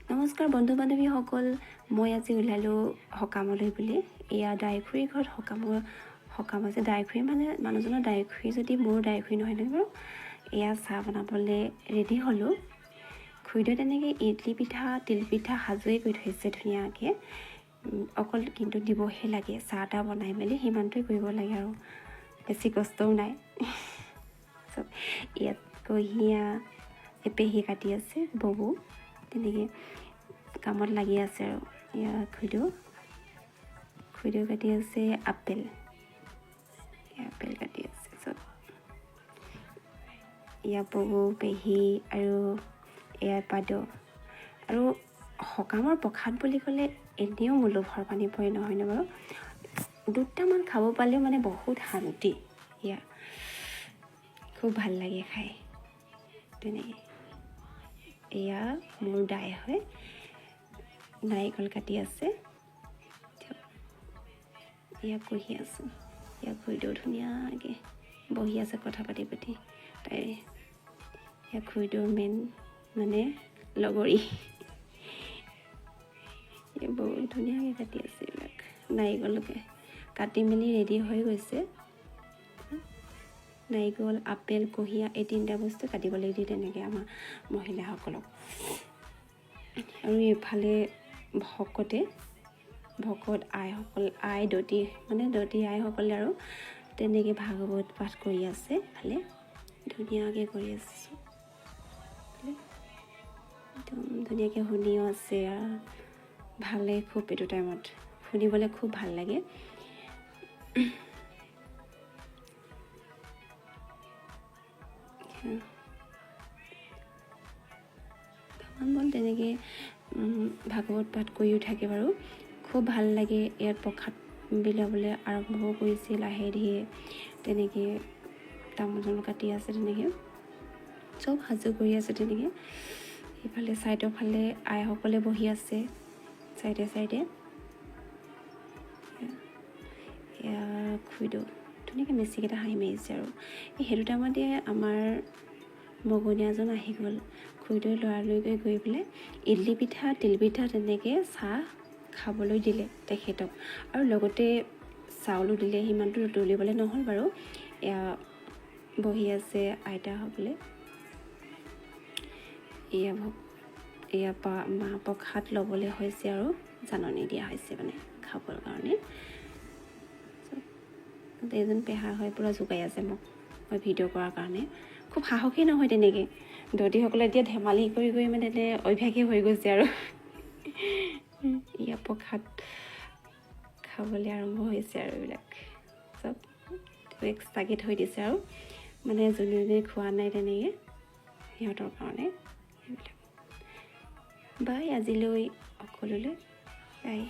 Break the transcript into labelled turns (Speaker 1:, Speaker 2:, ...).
Speaker 1: নমস্কাৰ বন্ধু বান্ধৱীসকল, মই আজি ওলালোঁ সকামলৈ বুলি। এয়া দাইখুৰীৰ ঘৰত সকাম আছে। দাইখুৰী মানে মানুহজনৰ দাইখুৰী, যদি মোৰ দাইখুৰী নহয় নহয় বাৰু। এয়া চাহ বনাবলৈ ৰেডি হ'লোঁ। খুৰীদেউ তেনেকৈ ইডলি পিঠা, তিল পিঠা সাজুৱে কৰি থৈছে ধুনীয়াকৈ। অকল কিন্তু দিবহে লাগে, চাহ তাহ বনাই মেলি সিমানটোৱে কৰিব লাগে আৰু বেছি কষ্টও নাই। চব ইয়াত কুঁহিয়া পেহী কাটি আছে, ববু তেনেকৈ কামত লাগি আছে। আৰু ইয়াত খুৰীদেউ কাটি আছে আপেল, আপেল কাটি আছে চব। ইয়াত ববু, পেহী আৰু এয়া বাইদেউ। আৰু সকামৰ প্ৰসাদ বুলি ক'লে এনেও মোৰ লোভৰ পানী পৰে নহয়নে বাৰু? দুটামান খাব পালেও মানে বহুত শান্তি। এয়া খুব ভাল লাগে খাই তেনেকৈ। এয়া মোৰ দাই হয়, নাৰিকল কাটি আছে। এয়া কুহি আছোঁ। এয়া খুৰীদেউ ধুনীয়াকৈ বহি আছে কথা পাতি পাতি। তাই এয়া খুৰীদেউৰ মেইন মানে লগৰী। বহুত ধুনীয়াকৈ কাটি আছে এইবিলাক। নাৰিকলকে কাটি মেলি ৰেডি হৈ গৈছে। নাৰিকল, আপেল, কুঁহিয়া এই তিনিটা বস্তু কাটিবলৈ দিয়ে তেনেকৈ আমাৰ মহিলাসকলক। আৰু এইফালে ভকত আইসকল, আই দতি মানে দতি আইসকলে আৰু তেনেকৈ ভাগৱত পাঠ কৰি আছে। ইফালে ধুনীয়াকৈ কৰি আছে, একদম ধুনীয়াকৈ শুনিও আছে। ভালে, খুব এইটো টাইমত শুনিবলৈ খুব ভাল লাগে। ভগৱান বন তেনেকৈ ভাগৱত পাঠ কৰিও থাকে বাৰু, খুব ভাল লাগে। ইয়াত প্ৰসাদ বিলাবলৈ আৰম্ভ কৰিছে লাহে ধীৰে তেনেকৈ। তামোল চামোল কাটি আছে তেনেকৈ, চব সাজু কৰি আছে তেনেকৈ। ইফালে ছাইডৰ ফালে আইসকলে বহি আছে চাইডে চাইডে। এয়া খুৰীদেউ ধুনীয়াকৈ মেচিকেইটা হাঁহি মাৰিছে। আৰু সেইটো টাইমতে আমাৰ মগনীয়াজন আহি গ'ল। খুৰীদেউ লৰালৰিকৈ গৈ পেলাই ইডলি পিঠা, তিল পিঠা তেনেকৈ চাহ খাবলৈ দিলে তেখেতক, আৰু লগতে চাউলো দিলে। সিমানটো তুলিবলৈ নহ'ল বাৰু। এয়া বহি আছে আইতাসকলে। এয়া এয়া মাহ প্ৰসাদ ল'বলৈ হৈছে আৰু জাননী দিয়া হৈছে মানে খাবৰ কাৰণে। এজন পেহা হৈ পূৰা জোকাই আছে মোক মই ভিডিঅ' কৰাৰ কাৰণে। খুব সাহসী নহয় তেনেকৈ। দতিসকলে এতিয়া ধেমালি কৰি কৰি মানে অভ্যাসেই হৈ গৈছে আৰু। ইয়াৰ প্ৰসাদ খাবলৈ আৰম্ভ হৈছে আৰু এইবিলাক চব এক্সট্ৰাকৈ থৈ দিছে আৰু মানে যোনে যোনে খোৱা নাই তেনেকৈ সিহঁতৰ কাৰণে এইবিলাক। বাই, আজিলৈ সকলোলৈ বাই।